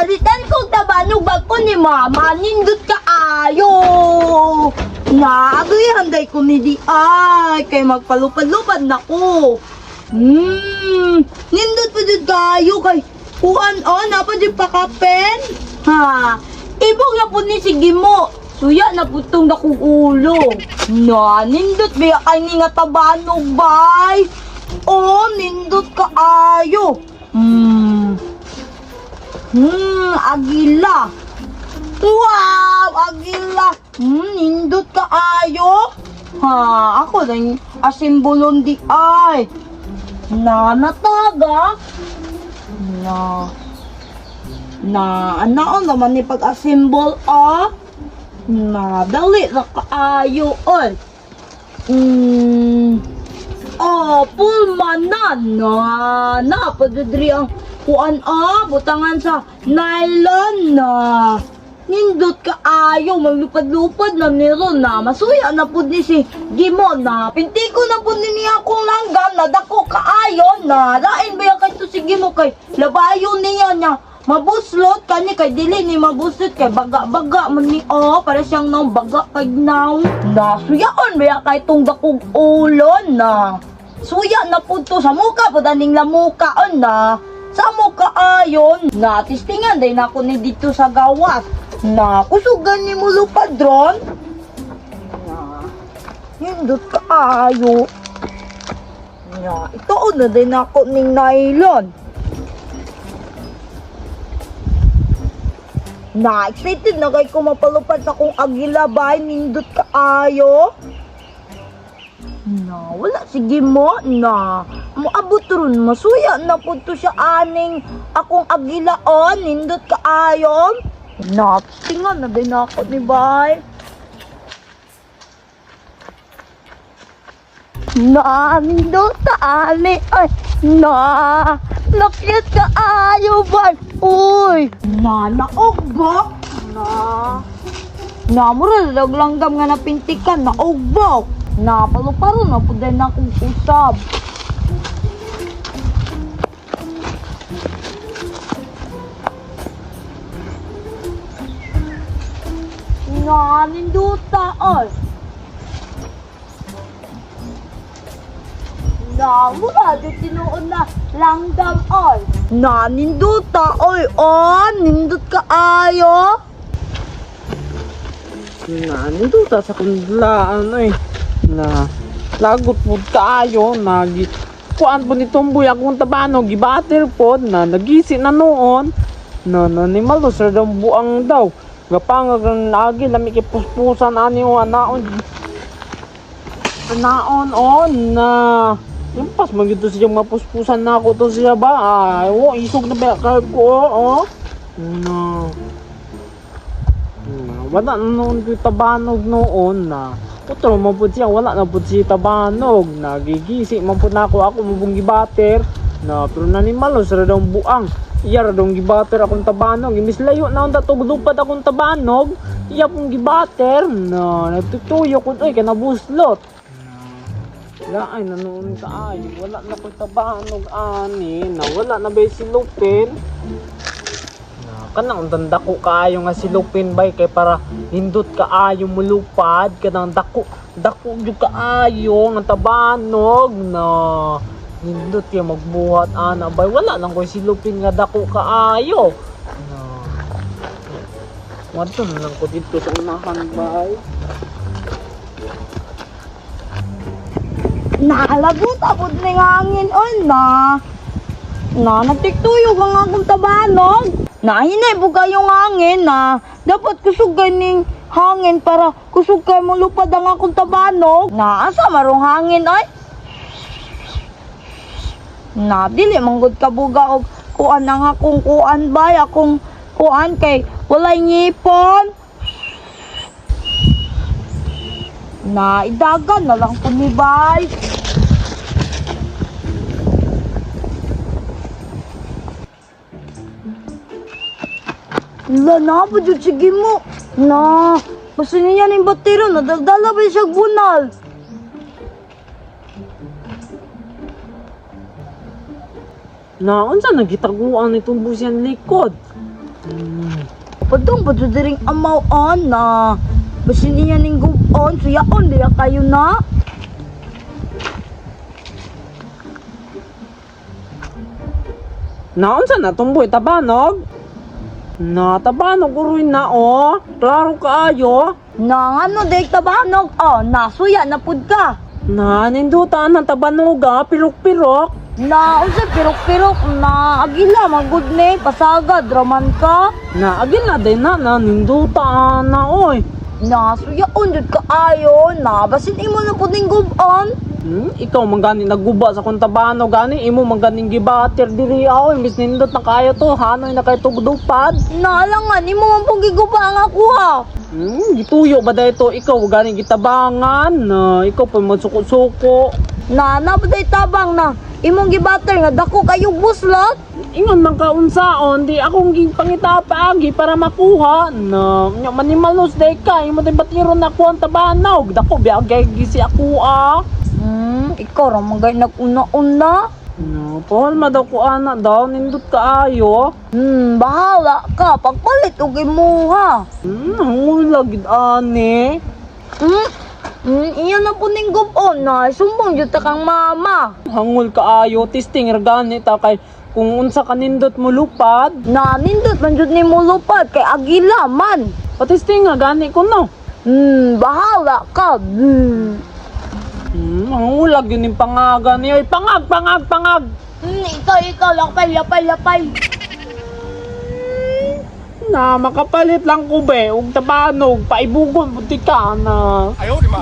Gipalitan kong tabanog bag-o ni mama, nindot kaayo. Na, agoy handay ko ni di ay, kay magpalupad-lupad na ko. Nindot pa jud kaayo kay kuan oh, napa jud pakapen. Ha, ibog na pud ni si Gimo. Suya na pud tong dakong ulo. Na, nindot ba kay ni nga tabanog bay? Oh, nindot kaayo. Agila. Wow, agila. Nindot kaayo. Ha, ako na asimbolon di ay. Na nataga. Na. Na, anaon naman ni pag-assemble ah. Na, dali na kaayo oy. Oh, pulma na na na padudri ang kuan ah, butangan sa nylon na. Nindot kaayo, maglupad-lupad na niro na. Masuya na pud ni si Gimo na. Pintiko na pud ni niya akong langgam na dako kaayo na. Lain ba kay to si Gimo kay labayo niya niya. Mabuslot kani kay dili ni mabuslot kay baga-baga man ni oh, para siyang naw baga kay naw. Na suyaon ba kay tong dakog ulo na. Suya na pud to sa muka pud aning lamuka on na. Sa muka ayon na tistingan day nako ni dito sa gawas. Na kusugan ni mo lupad ron. Na nindot kaayo. Na ito na din nako ning nylon. Na, excited na kay ko mapalupad sa kong agila bay, nindot kaayo. Na, wala sige mo na. Moabot ron, masuya na pud to siya aning akong agila on, nindot kaayo. Na, tingan na din ako ni bay. Na, nindot ta ani ay, na, nakit kaayo bay. Uy, na naog ba? Na. Na mura langgam nga napintikan na ugbok. Na paluparo na pud na akong usab. Na ninduta oy. Na mura jud tinuod na langgam oy. Na ninduta oy oh, nindot kaayo. Na, ninduta sa kundlaan ay. Na, lagot po kaayo na gi kuan po ni Tumboy akong tabanog gibater po na nagisi na noon na na ni Malo sir daw buang daw gapangag ang agi lami kay puspusan ani o anaon anaon on na yung pas man gyud to siya mapuspusan na ako to siya ba ay oh isog na ba kay ko oh na. Na, wala na noon ko'y tabanog noon na. Utro man pud siya, wala na pud siya tabanog. Nagigisi man pud nako ako mabong gibater. Na pero nanimalo sa daw buang. Iya ra daw gibater akong tabanog. Imbis layo na unta tug lupad akong tabanog. Iya pong gibater na nagtutuyo ko oy kanabuslot. Na ay na noon kaayo, wala na ko'y tabanog ani, na wala na ba silupin. Na kanang undang dako kaayo nga silupin bay kay para hindot kaayo mulupad kanang dako dako gyud kaayo nga tabanog na nindot kay magbuhat ana bay wala lang koy silupin nga dako kaayo na wadto na lang ko didto sa unahan bay. Nalagot pud ning hangin oy na. Na nagtiktuyog ang akong tabanog. Na hinay po kayong hangin na dapat kusog ganing hangin para kusog kay mo lupad ang akong tabanog. Na asa marong hangin ay? Na dili manggod kabuga og kuan ang akong kuan bay akong kuan kay walay ngipon. Na idagan na lang po ni bay. La na pa jud sige mo. Na, basta niya ning batero nadaldala ba siya bunal. Na unsa nagitaguan ni Tumboy siyang likod? Padong pa diring amaw on na. Basin niya ning gubon, suyaon diya kayo na. Naunsa na tumboy tabanog? Na tabanog uroy na oh. Klaro kaayo. Na ano day tabanog? Oh, nasuya na pud ka. Na nindutan ang tabanog ah, pirok-pirok. Na unsa pirok-pirok na agila magud ni pasagad raman ka. Na agil na din na na nindutan na oy. Na suyaon jud kaayo na basin imo na pud ning gubon. Ikaw man gani nagguba sa kong tabanog gani imo man ganing gibater diri ah, oy, mis nindot na kayo to hanoy na kay tugdupad. Naalangan imo man pong giguba ang ako ha. Gituyo ba dahito ikaw gani gitabangan na ikaw pa magsuko-suko. Na na ba day tabang na imong gibater nga dako kayo buslot. Ingon man ka unsaon di akong gipangita paagi para makuha na nya manimalos day ka imo day batiron na ako ang tabanog dako biya gay gisi ako ah. Ikaw ra man gay nag-una-una. No, Paul, madaw ko ana daw, nindot kaayo. Bahala ka pagpalit og imuha. Hangula gid ani. Iya na po ning gubon na sumbong jud ta kang mama. Hangul kaayo, testing ra gani ta kay kung unsa ka nindot mo lupad. Na nindot man jud nimo lupad kay agila man. Patesting nga gani ko no. Bahala ka. Mangulag yun yung pangaga niya. Ay, pangag, pangag, pangag. Ikaw, ikaw, lapay, lapay, lapay. Na, makapalit lang ko be. Ug tabanog, paibugon, buti ka na. 哎呦我的妈！